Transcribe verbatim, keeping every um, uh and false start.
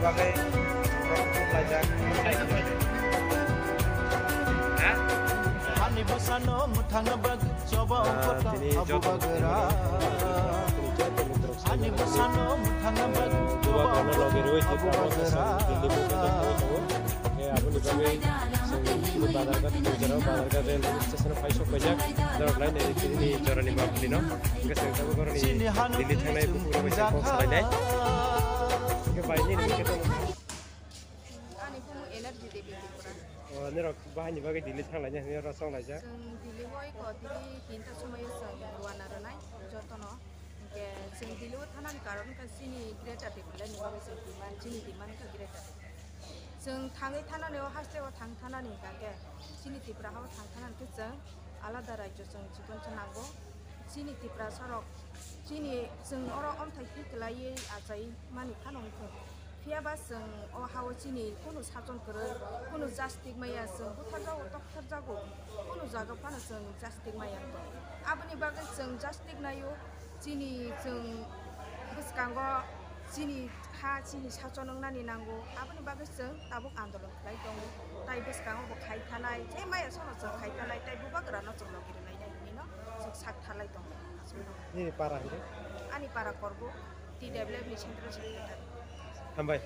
Bagwi rok laijak. Ani bwsano mwthangna bagwi choba ongkhorta tini abu joto bagra. Ani bwsano mwthangna bagwi choba ongkhorta abu bagra. Aboni bagwi chwng bazar ghat, bazar ghat railway station o phai sok paijak. Norok lai nai tini jorani mapli no. Hwnkhe chwng tabuk oroni Delhi thangnai bukhuk rok bai kok salainai. Hwnkhe bai nini hwnkhe tamo. Ani bumu Energy Devi Tripura. O, norok bahai ni bagwi Delhi thanglainai hwnwi oro chonglaijak. Chwng Delhi o eko tini tinta somoio chwng rwna rwnai jotono. Hwnkhe chwng Delhi o thanani karon wngkha chini Greater Tipraland ni bagwi chwng demand, chini demand wngkha Greater Tipraland. Chwng thangwi thanani o haste o thang thanani hwnkha khe chini Tripura ha o thang thanani khe chwng alada rajyo chwng chikon se nango. Chini Tiprasa rok chini chwng oro omthai twi kwlaiwi achai mani phano wngkha. Phiya ba chwng o ha o chini kunu sajon kwrwi, kunu jastik maya chwng butharjago, toktarjago, kunu jaga phano chwng jastik maya. Aboni bagwi chwng jastik naio. Chini chwng bwskango chini ha chini sacho nwngnani nango, aboni bagwi chwng tabuk andolon khlai tongo. Tai bwskango bo khai thanai, je maya sono chwng khai thanai, tai bubagrano chwng logi rwlainai hinwi no chwng sak thalai tongo. Nini para hwnkhe? Ani para Korgo, T W F ni Central Secretary. Hambai.